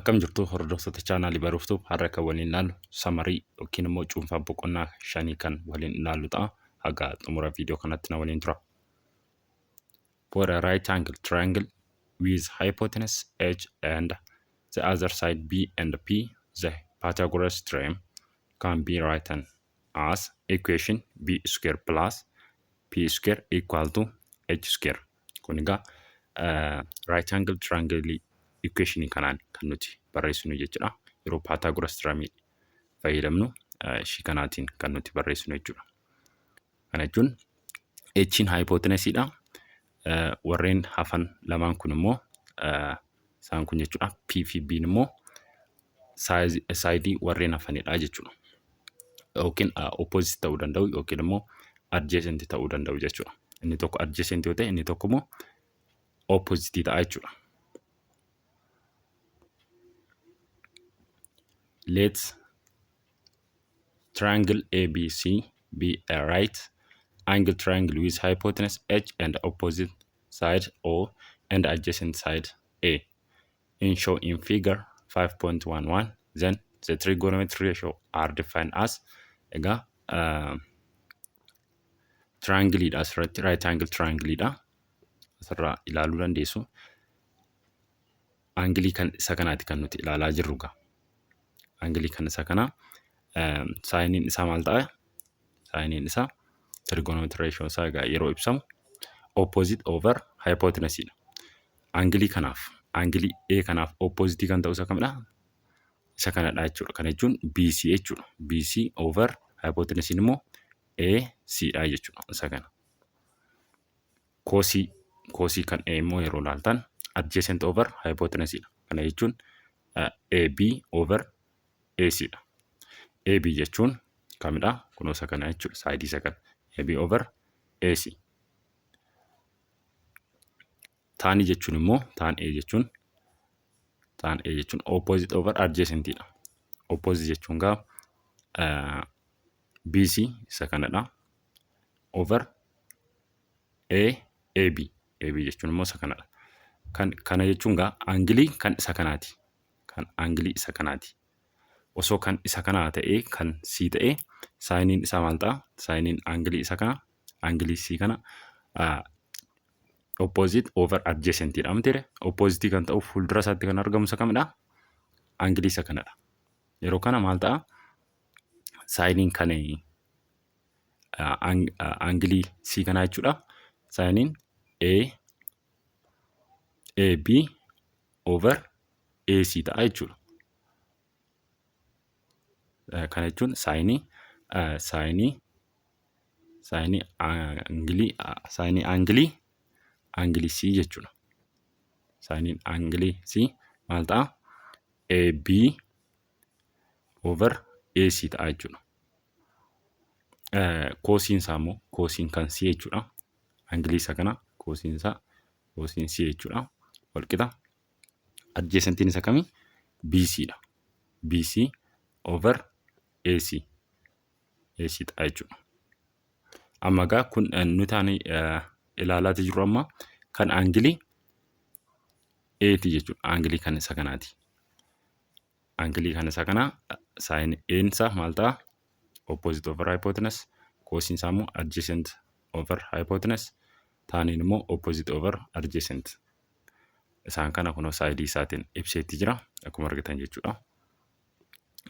Akkam jirtu, hordoftoota chaanaalii Baruuftuu? Har'a kan waliin ilaallu summary yookiin immoo cuunfaa boqonnaa shanii kan waliin ilaallu ta'a. Haga xumura viidiyoo kanatti na waliin tura. For a right angle triangle with hypotenuse h and the other side b and p, the Pythagoras theorem can be written as equation b square plus p square equal to h square. Kun egaa right angle triangle equation kanaan kan nuti barreessinu jechuudha. Yeroo Pythagoras theorem fayyadamnu ishii kanaatiin kan nuti barreessinu jechuudha. Kana jechuun h'n hypotenusiidha. Warreen hafan lamaan kun immoo isaan kun jechuudha. P fi B immoo sideii warreen hafanidha jechuudha. Yookiin opposite ta'uu danda'u yookiin immoo adjacent ta'uu danda'u jechuudha. Inni tokko adjacent yoo ta'e, inni tokko immoo opposite ta'a jechuudha. Let triangle ABC be a right angle triangle with hypotenuse H and opposite side O and adjacent side A. In show in figure 5.11, then the trigonometric ratio are defined as. Egaa triangleidha asirratti, right angle triangleidha. Asirraa ilaaluu dandeessu. Angleii kan isa kanaati kan nuti ilaalaa jirru gaa. Angleii kan isa kanaa sineiin isaa maal ta'a? Sineiin isaa, trigonometry ratio isaa egaa yeroo ibsamu, opposite over hypotenuse dha. Angleii kanaaf, angleii A kanaaf opposite kan ta'u isa kamidha? Isa kanadha jechuudha. Kana jechuun BC jechuudha. BC over hypotenuse immoo AC dha jechuudha. Isa kana. Cosii kan A immoo yeroo ilaaltan, adjacent over hypotenuse dha. Kana jechuun AB over AC dha. AB jechuun kamidha? Kunoo isa kana jechuudha. Sideii isa kana. AB over AC. Tanii jechuun immoo, tan A jechuun opposite over adjacent dha. Opposite jechuun gaa BC isa kanadha. Over A AB. AB jechuun immoo isa kanadha. Kan kana jechuun gaa angleii kan isa kanaati. Kan angleii isa kanaati. Osoo kan isa kanaa ta'ee, kan C ta'ee, sineiin isaa maal ta'a? Sineiin angleii isa kana, angleii C kana, opposite over adjacent dha miti? Opposite kan ta'u fuuldura isaatti kan argamu isa kamidha? Angleii isa kanadha. Yeroo kana maal ta'a? Sineiin kan angleii C kanaa jechuudha. Sineiin A AB over AC ta'a jechuudha. Kana jechuun sineii angleii C jechuudha. Sineiin angleii C maal ta'a? AB over AC ta'a jechuudha. Cosiin isaa immoo, cosiin kan C jechuudha. Angleii isa kana cosiin isaa, cosiin C jechuudha. Walqixa adjacentiin isa kamii? BC dha. BC over AC. AC ta'a jechuudha. Amma egaa kun nuti ani ilaalaa jirru amma kan angleii A'ti jechuudha. Angleii kan isa kanaati. Angleii kan isa kanaa sine A'n isaa maal ta'a? Opposite over hypotenuse. Cosiin isaa immoo adjacent over hypotenuse. Taniin immoo opposite over adjacent. Isaan kana kunoo sideii isaatiin ibseetti jira. Akkuma argitan jechuudha.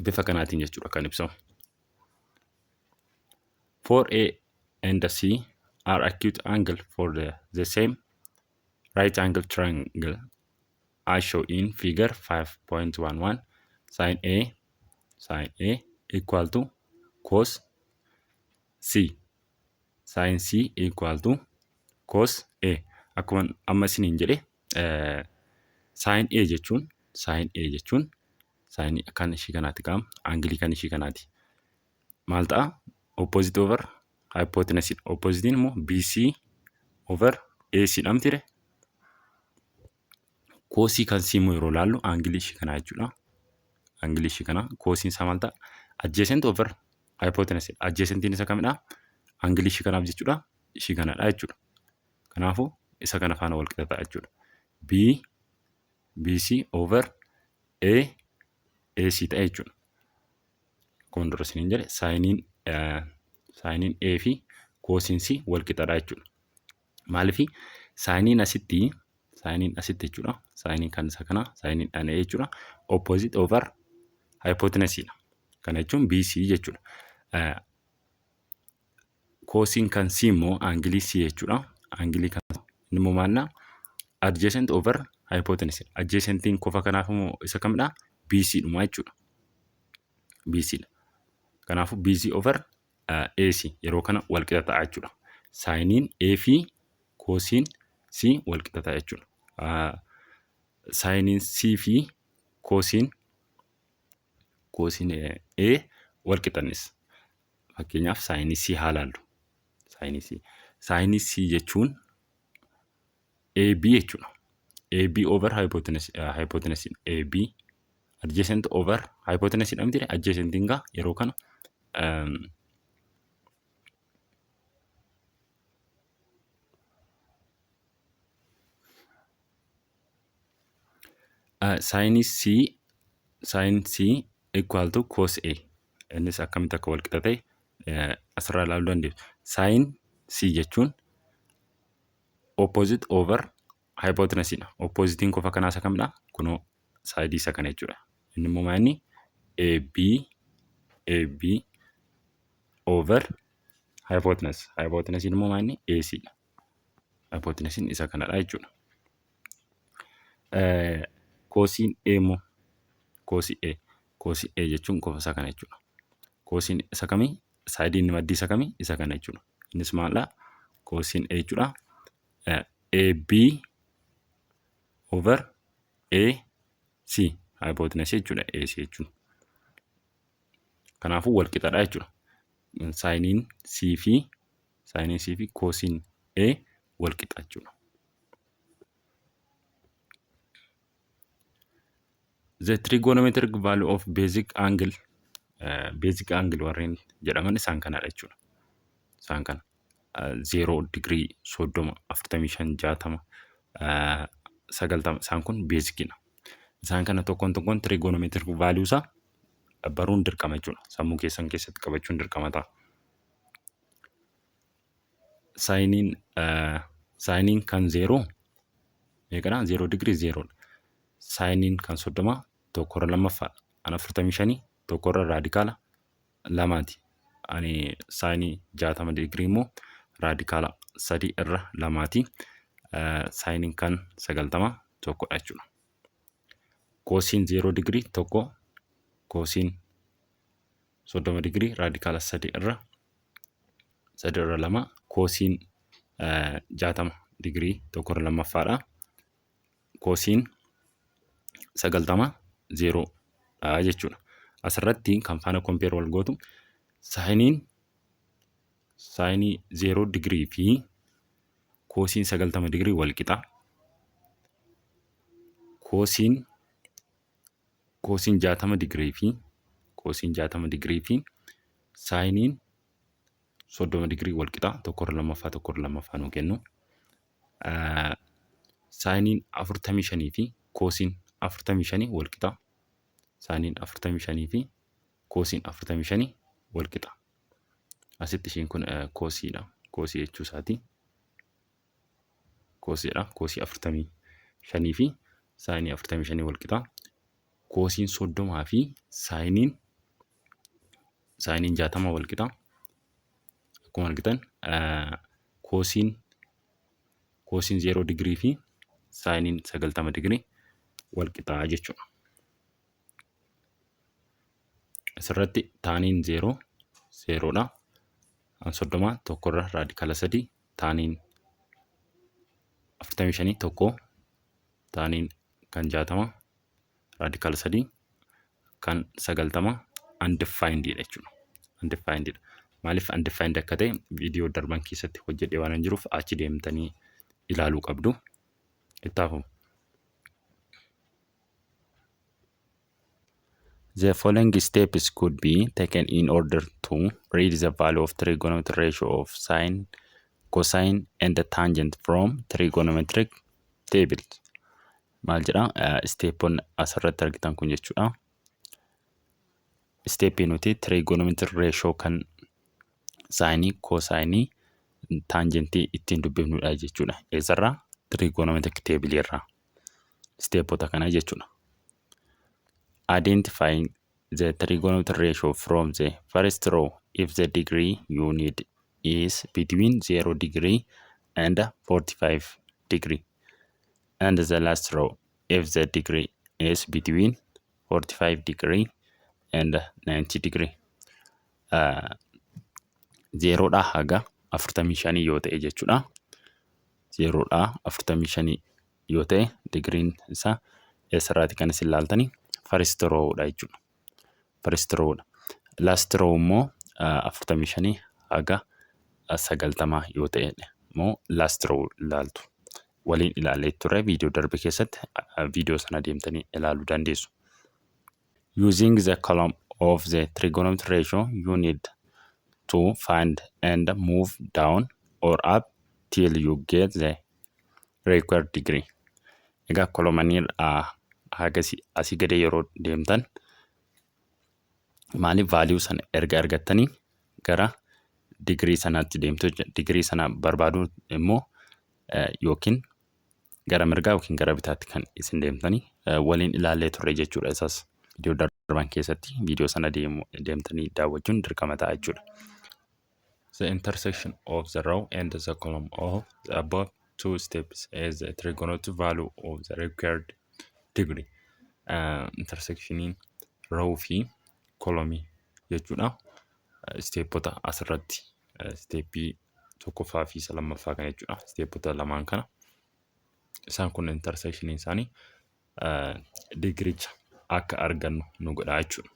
Bifa kanaatiin jechuudha kan ibsamu. 4A and C are acute angle for the same right angle triangle as shown in figure 5.11. Sin A, sin A equal to cos C, sin C equal to cos A. Akkuma amma isiniin jedhe, sin A jechuun, sin A jechuun sin kan ishii kanaati, qaama angleii kan ishii kanaati. Maal ta'a? Opposite over hypotenuse. Oppositiin immoo BC over AC dha miti? Cosii kan C immoo yeroo ilaallu, angleii ishii kanaa jechuudha. Angleii ishii kanaa cosiin isaa maal ta'a? Adjacent over hypotenuse. Adjacentiin isa kamidha? Angleii ishii kanaaf jechuudha. Ishii kanadha jechuudha. Kanaafuu isa kana faana wal qixa ta'a jechuudha. B BC over A AC ta'e jechuudha. Akkuma dura isiniin jedhe saayiniin A fi koosiin C wal qixadha jechuudha. Maaliif saayiniin asitti jechuudha. Saayiniin kan isa kanaa, saayiniin dhaan A jechuudha. Opposite over hypotenuse dha. Kana jechuun BC jechuudha. Koosiin kan C immoo aangilii C jechuudha. Aangilii kan inni immoo maalidha? Adjacent over hypotenuse. Adjacentiin kofa kanaaf immoo isa kamidha? BC dhuma jechuudha. BC dha. Kanaafuu BC over AC yeroo kana wal qixa ta'a jechuudha. Saayiniin A fi koosiin C wal qixa ta'a jechuudha. Saayiniin C fi koosiin A wal qixannis. Fakkeenyaaf saayinii C haa laallu. Saayinii C. Saayinii C jechuun AB jechuudha. AB over hypotenuse, hypotenuse AB adjacent over hypotenuse dha miti. Adjacentiin gaa yeroo kana saayinii C, sine C equal to cos A. Innis akkamitti akka wal qixa ta'e asirraa ilaaluu dandeessu. Sine C jechuun opposite over hypotenuse dha. Oppositiin kofa kanaa isa kamidha? Kunoo saayidii isa kana jechuudha. Inni immoo maal inni? AB AB over hypotenuse. Hypotenuse immoo maal inni? AC dha. Hypotenuse isa kanadha jechuudha. Koosiin A immoo, koosii A, koosii A jechuun kofa isa kana jechuudha. Koosiin isa kamii? Saayidiin inni maddii isa kamii? Isa kana jechuudha. Innis maalidha? Koosiin A jechuudha. AB over AC hypotenuse jechuudha, AC jechuun. Kanaafuu wal qixadha jechuudha. Saayiniin C fi koosiin A wal qixa jechuudha. The trigonometric value of basic angle, basic angle warreen jedhaman isaan kanadha jechuudha. Isaan kana 0 digirii, 30, 45, 60, 90, isaan kun basicidha. Isaan kana tokkoon tokkoon trigonometric value isaa baruun dirqama jechuudha. Sammuu keessan keessatti qabachuun dirqama ta'a. Saayiniin kan zeeroo meeqadha? 0 digirii zeeroodha. Saayiniin kan 30 tokkorra lammaffaadha. An 45 tokkorra raadikaala lamaati. Ani saayinii 60 digirii immoo raadikaala sadii irra lamaati. Saayiniin kan 90 tokkodha jechuudha. Koosiin 0 digirii tokko, koosiin 30 digirii raadikaala sadii irra lama, koosiin 60 digirii tokkorra lammaffaadha. Koosiin 90 zeeroodha jechuudha. Asirratti kan faana compare wal gootu saayinii 0 digirii fi koosiin 90 digirii wal qixa. Koosiin 60 digirii fi koosiin 60 digirii fi saayiniin 30 digirii wal qixa, tokkorra lammaffaa tokkorra lammaffaa nuu kennu. Saayiniin 45 fi koosiin 45 wal qixa. Saayiniin 45 fi koosiin 45 wal qixa. Asitti ishiin kun koosiidha. Koosii jechuu isaati. Koosiidha. Koosii 45 fi saayinii 45 wal qixa. Koosiin 30 fi saayiniin 60 wal qixa. Akkuma argitan koosiin 0 digirii fi saayiniin 90 digirii wal qixaa jechuudha. Asirratti taaniin zeeroo zeeroodha. An 30 tokkorra raadikaala sadii, taaniin 45 tokko, taaniin kan 60 raadikaala sadii, kan 90 undefined dha jechuudha. Undefined dha. Maaliif undefined akka ta'e viidiyoo darban keessatti hojjedhee waan hin jiruuf achi deemtanii ilaaluu qabdu. Itti hafu. The following steps could be taken in order to read the value of trigonometric ratio of sine, cosine and tangent from trigonometric tables. Maal jedhaa? Stepoonni asirratti argitan kun jechuudha. Stepii nuti trigonometry ratio kan sineii, cosineii, tangentii ittiin dubbifnudha jechuudha. Eessarraa? Trigonometric tableii irraa. Stepota kana jechuudha. Identifying the trigonometric ratio from the first row if the degree you need is between 0 degree and 45 degree, and the last row if the degree is between 45 degree and 90 degree. Zeeroodhaa haga 45 yoo ta'e jechuudha. Zeeroodhaa 45 yoo ta'e, digiriin isaa eessarraati kan isin ilaaltanii? First rowdha jechuudha. First rowdha. Last row immoo 45 haga 90 yoo ta'e immoo last row ilaaltu. Waliin ilaallee turre viidiyoo darbe keessatti, viidiyoo sana deemtanii ilaaluu dandeessu. Using the column of the trigonometric ratio you need to find and move down or up till you get the required degree. Egaa columnii haga asii gadee yeroo deemtan, maaliif value sana erga argattanii gara digirii sanaatti deemtu jechuudha. Digirii sana barbaaduu immoo yookiin gara mirgaa yookiin gara bitaatti kan isin deemtanii waliin ilaallee turre jechuudha isas. Viidiyoo darban keessatti viidiyoo sana deemtanii daawwachuun dirqama ta'a jechuudha. The intersection of the row and the column of the above two steps is the trigonometric value of the required degree. Intersectioniin row fi columnii jechuudha. Stepota asirratti stepii tokkoffaa fi isa lammaffaa kana jechuudha. Stepota lamaan kana. Isaan kun intersectioniin isaanii digiricha akka argannu nu godha jechuudha.